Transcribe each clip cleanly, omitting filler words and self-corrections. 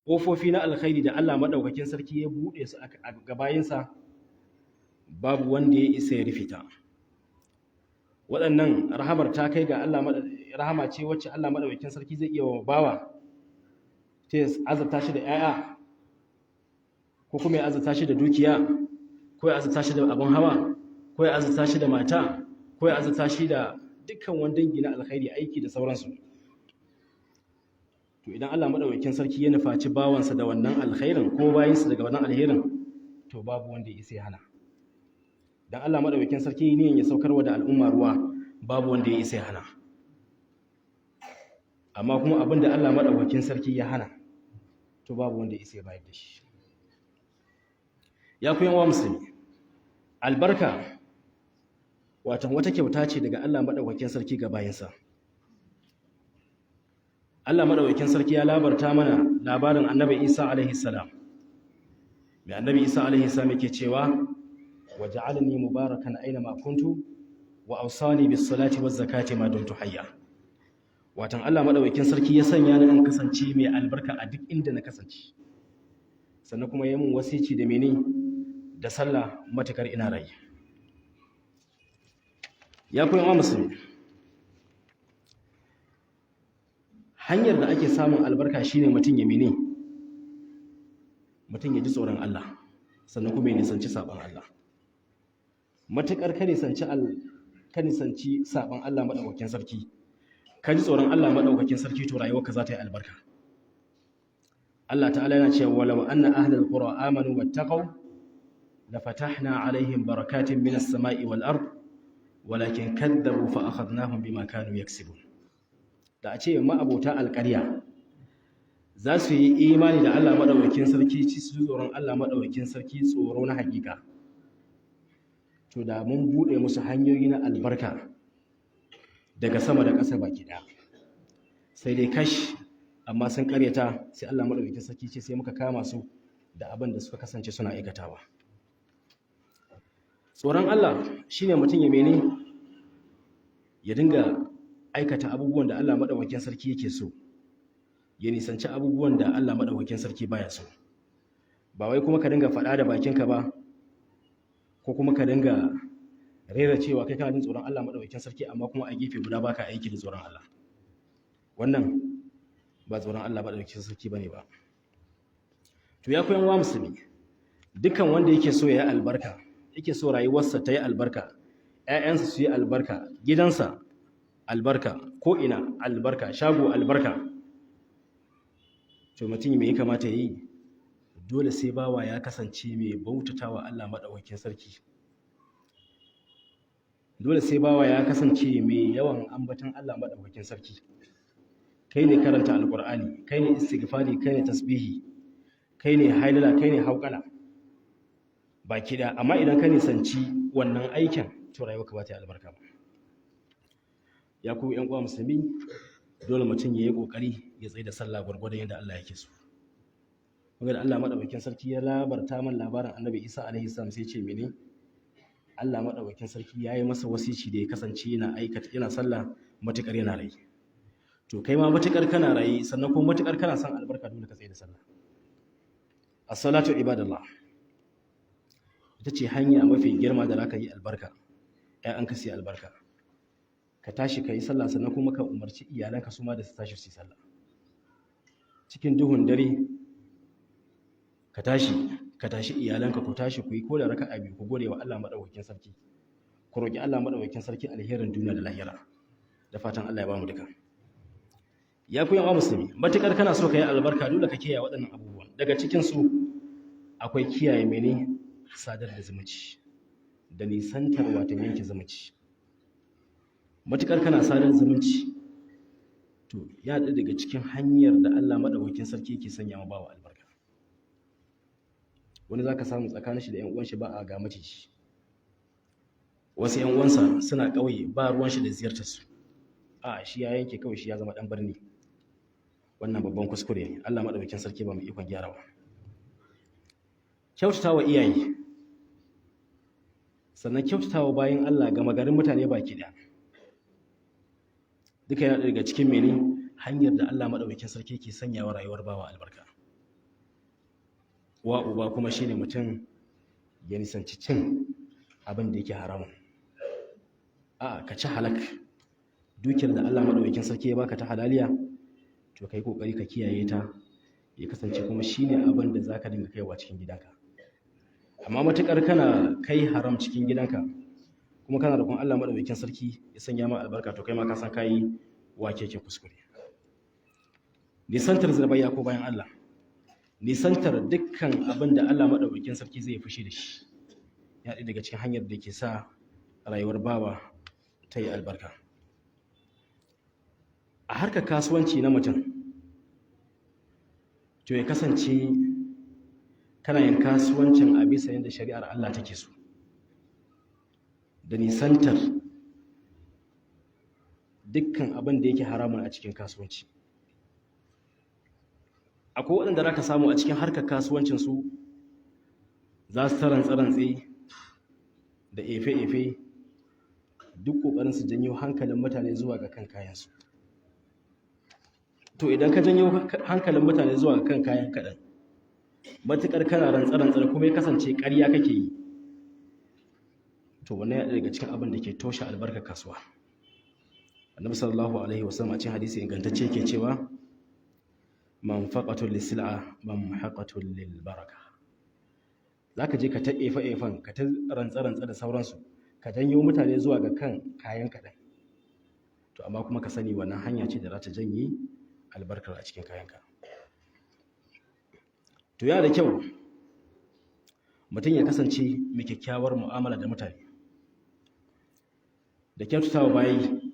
Ƙofofi na alkhairi da Allah maɗaukakin sarki ya buɗe su a gabayinsa, babu wanda ya isa ya rufe ta. Waɗannan rahamar ta kai ga Allah, rahama ce wacce Allah maɗaukakin sarki zai iya wa bawa ta azabta shi da 'ya'ya, ko kuma ya azabta shi da dukiya, ko ya azabta shi da abin hawa, ko ya azabta shi da mata, ko ya azabta shi da dukkan wani dangi na alkhairi, aiki da sauransu. To idan Allah madaukakin sarki ya nufaci bawansa da wannan alkhairin ko bayinsa daga wannan alherin, to babu wanda ya isa ya hana. Dan Allah madaukakin sarki ne ya saukarwa da al'umma ruwa, babu wanda ya isa ya hana. Amma kuma abin da Allah madaukakin sarki ya hana, to babu wanda ya isa ya bayar da shi. Ya ku yan musulmi, albarka watan wata kyauta ce daga Allah madaukakin sarki ga bayinsa. Allah madaukakin sarki ya labarta mana labarin Annabi Isa alaihi salam. Mai Annabi Isa alaihi salam yake cewa? "Waja'alni mubarakan aina ma kuntu wa awsani bis salati waz zakati ma dumtu hayya." Watan Allah madaukakin sarki ya sanya ni in kasance mai albarka a duk inda na kasance, sannan kuma ya mun wasici da mene? Da sallah matakar ina rai. Ya koyan wa musulmi, hanyar da ake samun albarka shine mutum ya mene? Mutum ya ji tsoron Allah, sannan kuma ya nisanci sabon Allah. Matukar ka nisanci sabon Allah madaukakin sarki, ka ji tsoron Allah madaukakin sarki, to rayuwarka za ta yi albarka. Allah ta'ala yana cewa: "Walau anna ahlal qura amanu wattaqau lafatahna alaihim barakatin minas sama'i wal ard, walakin kaddabu fa akhadnahum bima kanu yaksibun." Da a ce ma'abota alƙarya za su yi imani da Allah maɗaukakin sarki, ci su tsoron Allah maɗaukakin sarki tsoro na hakika, to da mun buɗe musu hanyoyi na albarka daga sama da ƙasa baki ɗaya. Sai dai kash, amma sun ƙaryata, sai Allah maɗaukakin sarki ce sai muka kama su da abin da suka kasance suna aikatawa. Tsoron Allah shine mutum ya mene? Ya dinga aikata abubuwan da Allah maɗaukakin sarki yake so, ya nisanci abubuwan da Allah maɗaukakin sarki baya so. Ba wai kuma ka dinga faɗa da bakinka ba, ko kuma ka dinga rera cewa kai kana jin tsoron Allah maɗaukakin sarki, amma kuma a gefe guda baka aiki da tsoron Allah. Wannan ba tsoron Allah maɗaukakin sarki bane ba. To ya koyan wa musulmi, dukkan wanda yake so ya yi albarka, yake so rayuwarsa ta yi albarka, ‘ya'yansa su yi albarka, gidansa albarka, ko ina albarka, shago albarka, to mutum mai kamata yi? Dole sai bawa ya kasance mai bautatawa Allah maɗaukakin sarki. Dole sai bawa ya kasance mai yawan ambaton Allah maɗaukakin sarki. Kai ne karanta Alƙur'ani, kai ne istighfari, kai ne tasbihi, kai ne hailala, kai ne hauƙala baki ɗaya. Amma idan ka nisanci wannan aikin, to rayuwarka ba ta yi albarka ba. Ya ku ƴan uwa musulmi, dole mutum ya yi ƙoƙari ya tsaye da sallah gwargwadon yadda Allah yake so. Kuma da Allah madaukakin sarki ya labarta man labarin Annabi Isa alaihi salam, sai ce mene? Allah madaukakin sarki ya yi masa wasici da ya kasance yana aikata, yana sallah matukar yana rai. To kai ma matukar kana rai, sannan kuma matukar kana son albarka, dole ka tsaye da sallah. As-salatu, ibadallah, ita ce hanya mafi girma da zaka yi albarka, ƴaƴanka su yi albarka. Ka tashi ka yi sallah, sannan kuma ka umarci iyalanka su ma da su tashi su yi sallah. Cikin duhun dare ka tashi, ka tashi iyalanka, ku tashi ku yi ko da raka'a biyu, ku gode wa Allah madaukakin sarki, ku roki Allah madaukakin sarki alherin duniya da lahira. Da fatan Allah ya ba mu duka. Ya ku yan musulmi, matukar kana so ka yi albarka, dole ka kiyaye waɗannan abubuwan. Daga cikin su akwai kiyaye mene? Sadar da zumunci da nisantar watan yanke zumunci. Matukar kana sadar zumunci, to ya ɗaya daga cikin hanyar da Allah maɗaukakin sarki yake sanya ma bawa albarka. Wani zaka samu tsakanin shi da 'yan uwan shi ba a ga maciji. Wasu 'yan uwansa suna ƙauye, ba ruwan shi da ziyartar su. A shi ya yanke kawai, shi ya zama ɗan birni. Wannan babban kuskure ne. Allah maɗaukakin sarki ba mu ikon gyarawa. Kyautatawa iyaye, sannan kyautatawa bayan Allah, gama garin mutane baki ɗaya, duka yana daga cikin mene? Hanyar da Allah maɗaukakin sarki ke sanyawa rayuwar bawa albarka. Wa uba kuma shine mutum ya nisanci cin abin da yake haramun. A'a, ka ci halak. Dukiyar da Allah madaukakin sarki ya baka ta halaliya, to kai kokari ka kiyaye ta, ya kasance kuma shine abin da zaka dinga kaiwa cikin gidanka. Amma matukar kana kai haram cikin gidanka kuma kana roƙon Allah madaukakin sarki ya sanya ma albarka, to kai ma ka san kai wake ke kuskure. Nisantar zunubai ko bayan Allah, nisantar dukkan abin da Allah madaukakin sarki zai fushi da shi, ya ɗaya daga cikin hanyar da ke sa rayuwar bawa ta yi albarka. A harkar kasuwanci na mutum, to ya kasance kana yin kasuwancin a bisa yadda shari'ar Allah take so, da nisantar dukkan abin da yake haramun a cikin kasuwanci. Akwai waɗanda za ka samu a cikin harkar kasuwancinsu za su ta rantse-rantse da efe-efe, duk ƙoƙarin su janyo hankalin mutane zuwa ga kan kayansu. To idan ka janyo hankalin mutane zuwa ga kan kayan kaɗan, matuƙar kana rantse-rantse kuma ya kasance ƙarya kake yi, to wannan ya daga cikin abin da ke toshe albarkar kasuwa. Annabi sallallahu alaihi wasallam a cikin hadisi ingantacce yake cewa manfaqatul lisil'a mamhaqatul lil baraka. Zaka je ka ta efa-efan, ka ta rantsa-rantsa da sauransu, ka janyo mutane zuwa ga kan kayan kaɗan. To amma kuma ka sani wannan hanya ce da za ta janye albarkar a cikin kayanka. To yana da kyau mutum ya kasance mai kyakkyawar mu'amala da mutane, da kyautatawa bayi,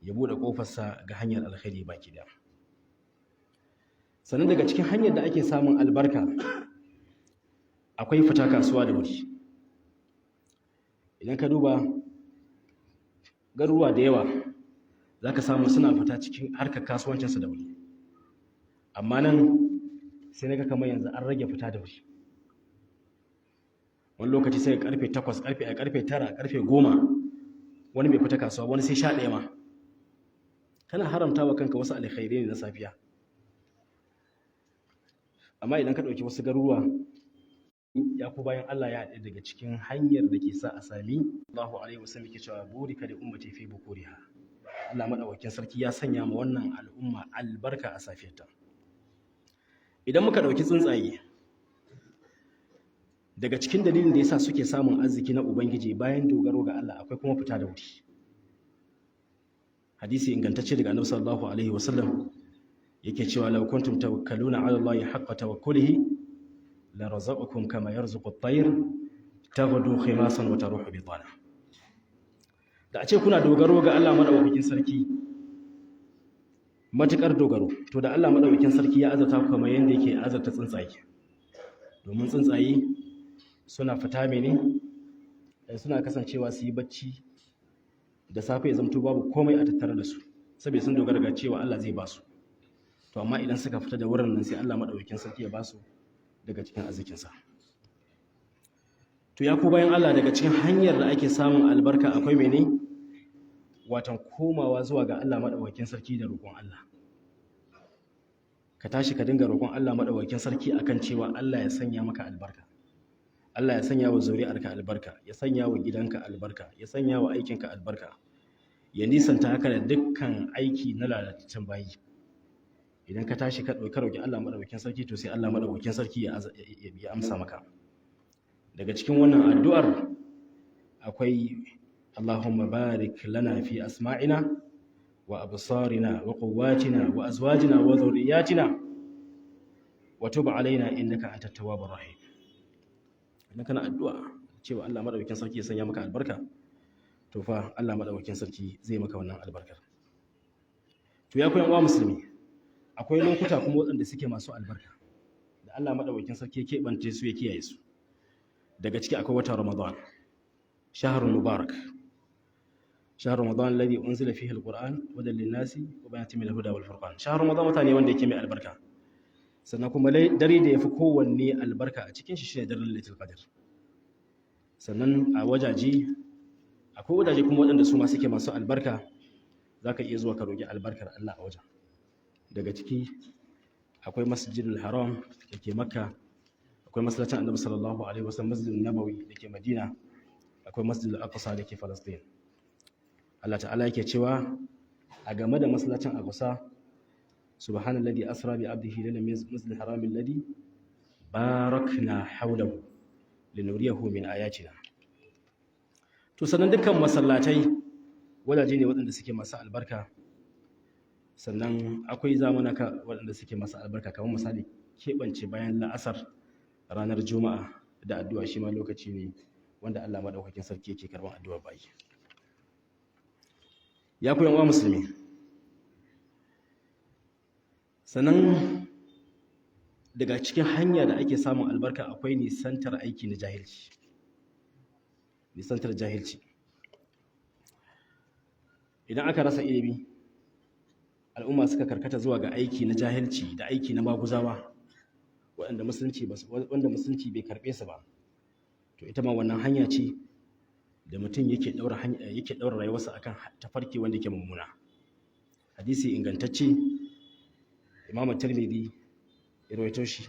ya buɗe ƙofarsa ga hanyar alkhairi baki ɗaya. Sannan daga cikin hanyar da ake samun albarka akwai fita kasuwa da wuri. Idan ka duba garuruwa da yawa, za ka samu suna fita cikin harkar kasuwancinsu da wuri. Amma nan sai na ga kamar yanzu an rage fita da wuri. Wani lokaci sai karfe 8, karfe 9, karfe 10 wani bai fita kasuwa, wani sai 11 ma. Kana haramta wa kanka wasu alkhairai ne na safiya. Amma idan ka ɗauki wasu garuruwa, ya ku bayan Allah, ya haɗe daga cikin hanyar da ke sa a sami Allahu alaihi wasallam yake cewa burika da ummati fi bukuriha. Allah madaukakin sarki ya sanya ma wannan al'umma albarka a safiyarta. Idan muka ɗauki tsuntsaye, daga cikin dalilin da yasa suke samun arziki na Ubangiji bayan dogaro ga Allah, akwai kuma fita da wuri. Hadisi ingantacce daga Annabi sallallahu alaihi wasallam yake cewa law kuntum tawakkaluna ala Allahi haqqa tawakkulihi la razaqakum kama yarzuqu at-tayr taghdu khimasan wa taruhu bitana. Da a ce kuna dogaro ga Allah madaukakin sarki matukar dogaro, to da Allah madaukakin sarki ya azarta ku kamar yanda yake azarta tsuntsaye. Domin tsuntsaye suna fita mene, suna kasancewa su yi bacci da safe ya zamto babu komai a tattare da su, saboda sun dogara ga cewa Allah zai ba su. To amma idan suka fita da wurin nan, sai Allah madaukakin sarki ya ba su daga cikin arzikinsa. To ya ku bayan Allah, daga cikin hanyar da ake samun albarka akwai mene, watan komawa zuwa ga Allah madaukakin sarki da roƙon Allah. Ka tashi ka dinga roƙon Allah madaukakin sarki akan cewa Allah ya sanya maka albarka, Allah ya sanya wa zuri'arka albarka, ya sanya wa gidanka albarka, ya sanya wa aikinka albarka, ya nisanta haka da dukkan aiki na lalataccen bayi. Idan ka tashi ka ɗauki roƙi Allah madaukakin sarki, to sai Allah madaukakin sarki ya amsa maka. Daga cikin wannan addu'ar akwai Allahumma barik lana fi asma'ina wa absarina wa quwwatina wa azwajina wa dhurriyyatina wa tub alaina innaka antat tawwabur rahim. Idan kana addu'a cewa Allah madaukakin sarki ya sanya maka albarka, to fa Allah madaukakin sarki zai maka wannan albarkar. To ya koyan uwa musulmi, akwai lokuta kuma waɗanda suke masu albarka da Allah madaukakin sarki ya keɓance su, ya kiyaye su. Daga ciki akwai watan Ramadan, shahrul mubarak, shahr Ramadan alladhi unzila fihi alquran hudan lin-nasi wa bayyinatin min al-huda wal furqan. Shahr Ramadan wata ne wanda yake mai albarka, sannan kuma dare da yafi kowanne albarka a cikin shi shine daren Lailatul Qadr. Sannan a wajaje akwai wajaje kuma waɗanda su ma suke masu albarka, zaka iya zuwa ka roki albarkar Allah a wajen. Daga ciki akwai Masjidil Haram da ke Makka, Akwai masallacin Annabi sallallahu alaihi wasallam, Masjidin Nabawi dake Madina, akwai Masjidil Aqsa dake Palestine. Allah ta'ala yake cewa a game da masallacin Aqsa: "Subhanallazi asra bi abdihi laylan min masjidil haram alladhi barakna hawlahu linuriyahu min ayatina." To sannan dukkan masallatai wajaje ne waɗanda suke masu albarka. Sannan akwai zamanaka waɗanda suke masu albarka, kamar misali keɓance bayan la'asar ranar Juma'a da addu'a, shi ma lokaci ne wanda Allah maɗaukakin sarki yake karɓar addu'ar bayi. Ya ku uwa musulmi, sannan daga cikin hanya da ake samun albarka akwai nisantar aiki na jahilci, nisantar jahilci. Idan aka rasa ilimi, al'umma suka karkata zuwa ga aiki na jahilci da aiki na maguzawa waɗanda musulunci wanda musulunci bai karɓe su ba, to ita ma wannan hanya ce da mutum yake ɗaura rayuwarsa akan tafarki wanda yake mummuna. Hadisi ingantacce, Imam Tirmidhi ya rawaito shi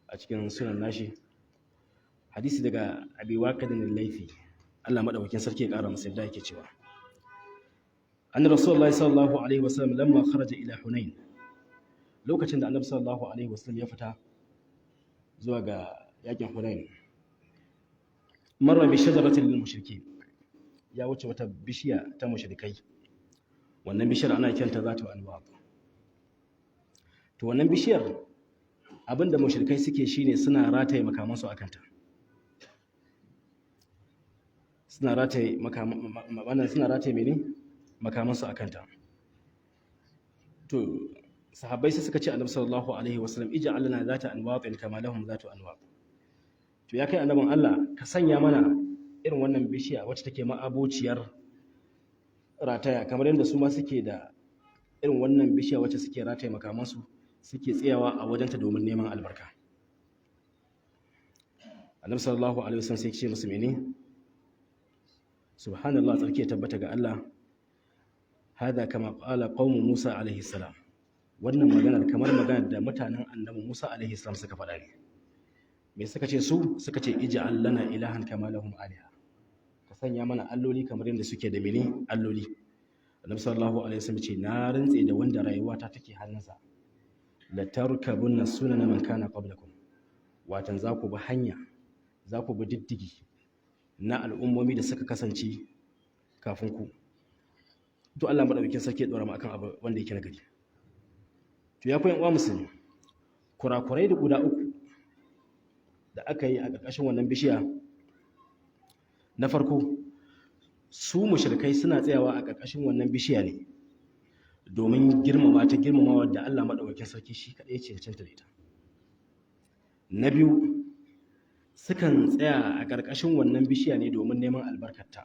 a cikin sunan nashi, hadisi daga Abi Waqid al-Laythi, Allah madaukakin sarki ya kara masa yadda, yake cewa: "Anna Rasulullahi sallallahu alaihi wasallam lamma kharaja ila Hunain." Lokacin da Annabi sallallahu alaihi wasallam ya fita zuwa ga yakin Hunain, marra bi shajaratin lil mushrikeen, ya wuce wata bishiya ta mushrikai. Wannan bishiyar ana kiranta Zatu Anwat. To wannan bishiyar, abinda mushrikai suke shine suna rataye makamansu akan ta, suna rataye makaman, suna rataye mene, makamansu akan ta. To sahabbai sai suka ce Annabi sallallahu alaihi wasallam: "Ij'al lana zata anwatin kama lahum zatu anwat." To ya kai annabin Allah, ka sanya mana irin wannan bishiya wacce take ma'abociyar rataya, kamar yadda su ma suke da irin wannan bishiya wacce suke rataye makamansu, suke tsayawa a wajenta domin neman albarka. Annabi sallallahu alaihi wasallam sai ya ce musu mene? "Subhanallah, tsarki ya tabbata ga Allah. Hada kama qala qaumu Musa alaihi salam." Wannan maganar kamar maganar da mutanen Annabi Musa alaihi salam suka faɗa ne. Me suka ce su? Suka ce: "Ij'al lana ilahan kama lahum aliha." Ka sanya mana alloli kamar yadda suke da mene, alloli. Annabi sallallahu alaihi wasallam ce: "Na rantse da wanda rayuwata take hannunsa, la tarkabunna sunana man kana qablakum." Watan za ku bi hanya, za ku bi diddigi na al'ummomi da suka kasance kafin ku. To Allah madaukakin sarki ya dora mu akan abu wanda yake nagari. To ya koyan uwa musulmi, kurakurai da guda uku da aka yi a ƙarƙashin wannan bishiya. Na farko, su mushrikai suna tsayawa a ƙarƙashin wannan bishiya ne domin girmama ta, girmamawa da Allah madaukakin sarki shi kaɗai ya cancanta da ita. Na biyu, sukan tsaya a ƙarƙashin wannan bishiya ne domin neman albarkarta.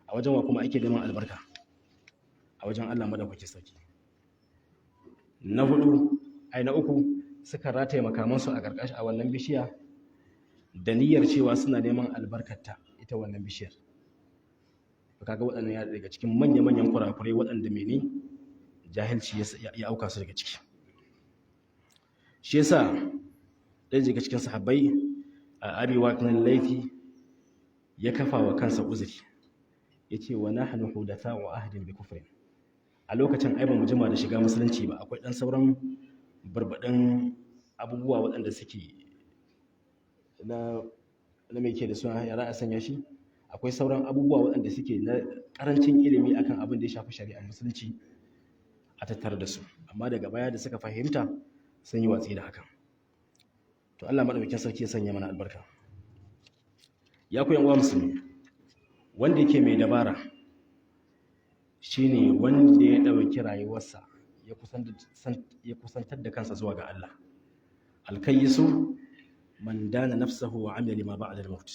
A wajen wa kuma ake neman albarka? A wajen Allah madaukakin sarki. Na hudu, ai na uku, suka rataye makamansu a ƙarƙashin a wannan bishiya da niyyar cewa suna neman albarkarta, ita wannan bishiyar. Kaga waɗannan ya daga cikin manya-manyan kurakurai waɗanda mene, jahilci ya auka su daga ciki. Shi yasa ɗaya daga cikin sahabbai, a Abi Waqid Laifi, ya kafa wa kansa uzuri, yace: "Wa nahnu hudatha'u ahdin bi kufrin." A lokacin ai ba mu jima da shiga musulunci ba, akwai ɗan sauran barbaɗin abubuwa waɗanda suke na mai ke da suna, ya za a sanya shi, akwai sauran abubuwa waɗanda suke na ƙarancin ilimi akan abin da ya shafi shari'ar musulunci a tattare da su. Amma daga baya da suka fahimta, sun yi watsi da hakan. To Allah madaukakin sarki ya sanya mana albarka. Ya ku yan uwa musulmi, wanda yake mai dabara shine wanda ya ɗauki rayuwarsa ya kusantar da kansa zuwa ga Allah. Alkayyisu man dana nafsahu wa amila lima ba'da al-maut,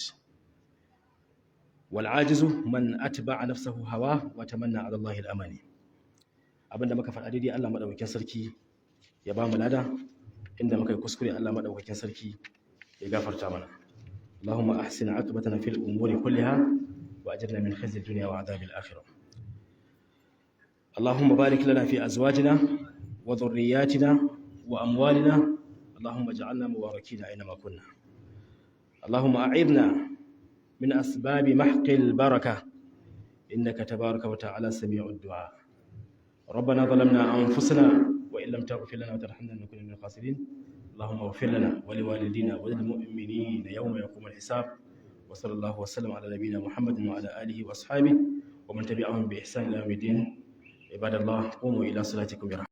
wal ajizu man atba'a nafsahu hawa wa tamanna 'ala Allah al-amani. Abinda muka faɗa daidai, Allah madaukakin sarki ya ba mu lada. Inda muka yi kuskure, Allah madaukakin sarki ya gafarta mana. اللهم أحسن عاقبتنا في الأمور كلها وأجرنا من خزي الدنيا وعذاب الآخرة. اللهم بارك لنا في أزواجنا وذرياتنا وأموالنا. اللهم اجعلنا مباركين أينما كنا. اللهم أعذنا من أسباب محق البركة، إنك تبارك وتعالى سميع الدعاء. ربنا ظلمنا أنفسنا وإن لم تغفر لنا وترحمنا لنكون من الخاسرين. اللهم اغفر لنا ولوالدينا وللمؤمنين يوم يقوم الحساب. وصلى الله وسلم على نبينا محمد وعلى آله وأصحابه ومن تبعهم بإحسان إلى يوم الدين. عباد الله، قوموا إلى صلاتكم يرحمكم.